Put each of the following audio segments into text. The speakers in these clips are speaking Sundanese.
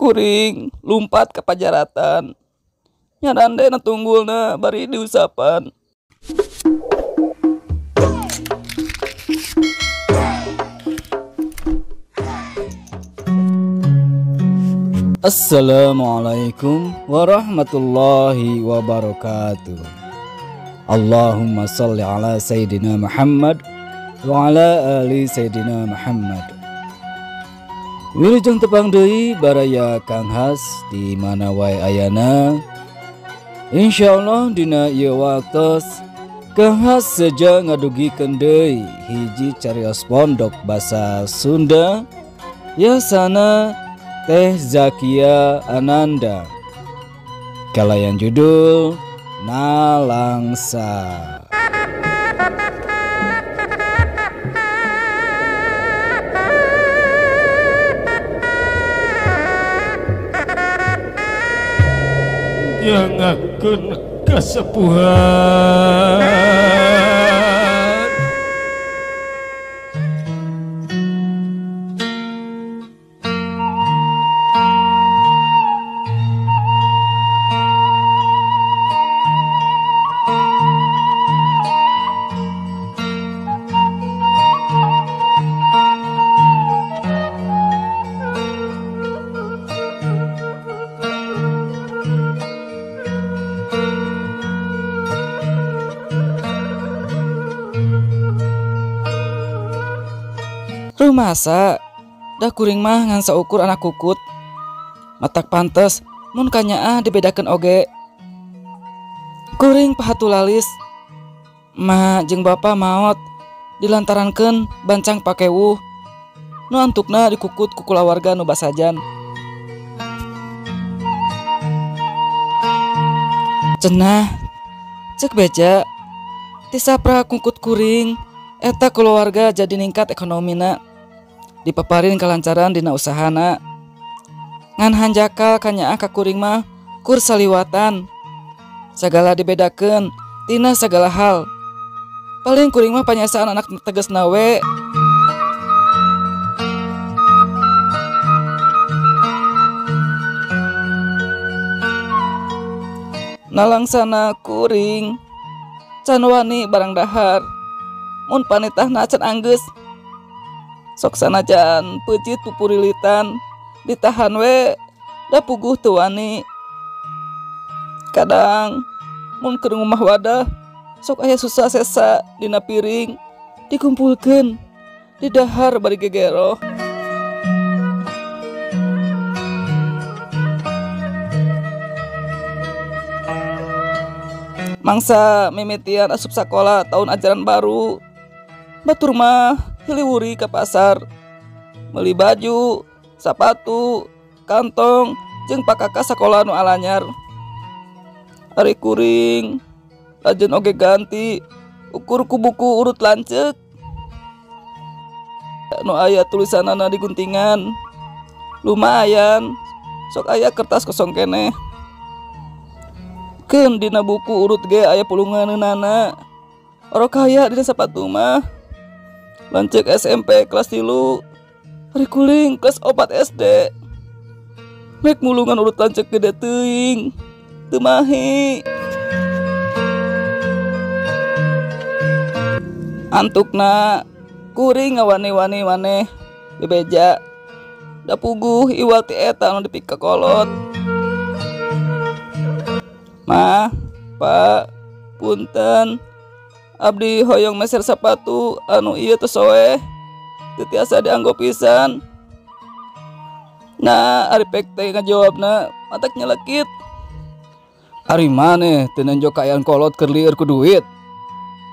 Kuring lumpat ka pajaratan. Nyarande na tunggulna bari diusapan. Assalamualaikum warahmatullahi wabarakatuh. Allahumma salli ala Sayyidina Muhammad wa ala ali Sayyidina Muhammad. Wilujeng tepang deui baraya Kang Has di mana wae ayana. Insyaallah dina ieu waktos Kang Has seja ngadugikeun deui hiji carios pondok basa Sunda yasana Teh Zakia Ananda kalayan judul Nalangsa. Nyangakeun kasepuhan Rumasa dah kuring mah ngan saukur anak kukut. Matak pantes mun kanyaah dibedakeun oge. Kuring pahatulalis ma jeung bapa maot dilantarankeun bancang pakewuh nu antukna dikukut ku kulawarga nu basajan. Cenah cek beja tisapra kukut kuring eta kulawarga jadi ningkat ekonomina, dipaparin kalancaran dina usahana. Ngan hanjakal kanyaah ka kuring mah kur saliwatan, sagala dibedakeun tina sagala hal. Paling kuring mah panyasaan anak tegesna we. Nalangsana kuring can wani barang dahar mun panitahna can anggeus. Sok sanajan peucit pupurilitan ditahan we da puguh teu wani. Kadang mun keur ngumah wadah sok aya susah sesa dina piring dikumpulkeun didahar bari gegeroh. Mangsa mimitian asup sakola tahun ajaran baru, batur mah hiliwuri ke pasar meuli baju, sapatu, kantong jeung pakaka sakola nu alanyar. Ari kuring lajen oge ganti ukur ku buku urut lanceuk nu aya tulisanana di guntingan. Lumayan sok aya kertas kosong keneh. Keun dina buku urut ge aya pulunganeunana. Orok kaya dina sapatu mah. Lanceuk SMP kelas 3, ari kuring kelas 4 SD. Mek mulungan urut lanceuk gede teuing, teu mahi. Antukna kuring ngawani-wani maneh bebeja. Da puguh iwal ti eta nu dipikakolot. Mah, Pak, punten. Abdi hoyong meser sapatu anu ieu teu soeh, teu tiasa dianggo pisan. Nah, ari pek teh ngajawabna matak nyelekit. Ari maneh teu nenjo kaayaan kolot keur lieur ku duit.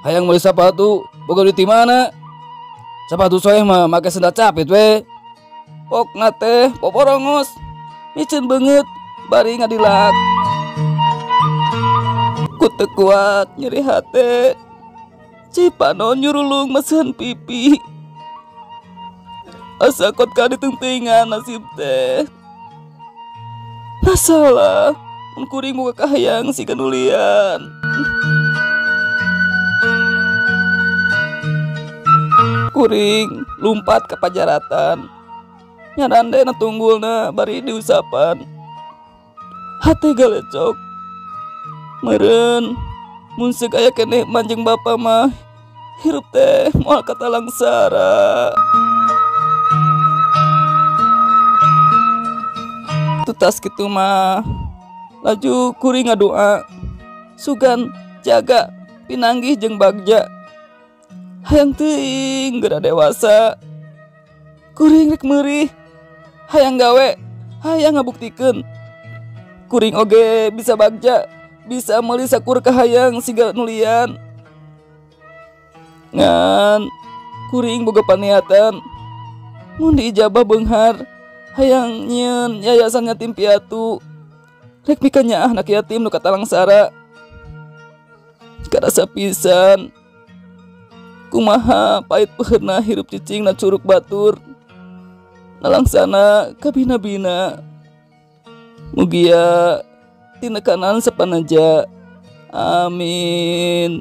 Hayang meuli sapatu boga duit ti mana? Sapatu soeh mah make sendal capit we. Pokna teh poporongos, miceun beungeut bari ngadilak. Ku teu kuat nyeri hate. Cipanon nyurulung mesen pipi. Asa kot ka ditengtingan nasib teh. Nah salah mun kuring boga kahayang siga nulian. Kuring lumpat ka pajaratan. Nyarande na tunggulna bari diusapan. Hate galecok. Meureun mun seuk aya keneh manjeng bapa mah hirup teh moal katalangsara. Tutas kitu mah laju kuring ngadua sugan jaga pinanggih jeung bagja hayang teuing geura dewasa kuring rek meurih hayang gawe hayang ngabuktikeun kuring oge bisa bagja bisa meuli sakur kahayang siga nulian ngan kuring boga paniatan mun diijabah beunghar hayang nyieun yayasan yatim piatu rek mikanyaah anak yatim nu katalangsara karasa pisan kumaha pait peuheurna hirup cicing na curug batur nalangsana kabina-bina mugia tinekanan sapanaja amin.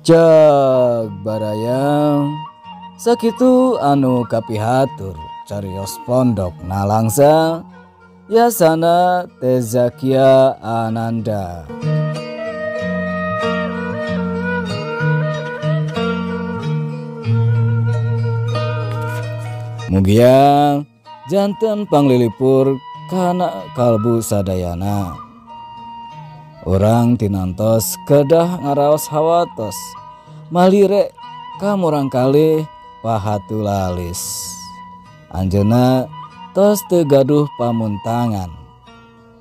Cag barayang sakitu anu kapihatur carios pondok nalangsa yasana Teh Zakia Ananda. Mugia janten panglilipur kana kalbu sadayana. Urang tinantos kedah ngaraos hawatos malire ka murangkalih pahatulalis. Anjeunna tos teu gaduh pamuntangan.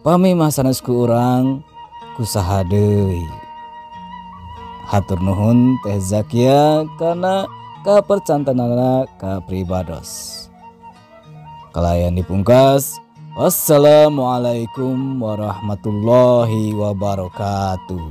Pami mah sanes ku urang kusaha deui. Hatur nuhun Teh Zakia kana kapercantenanana ka pribados. Kalayan dipungkas. Wassalamualaikum warahmatullahi wabarakatuh.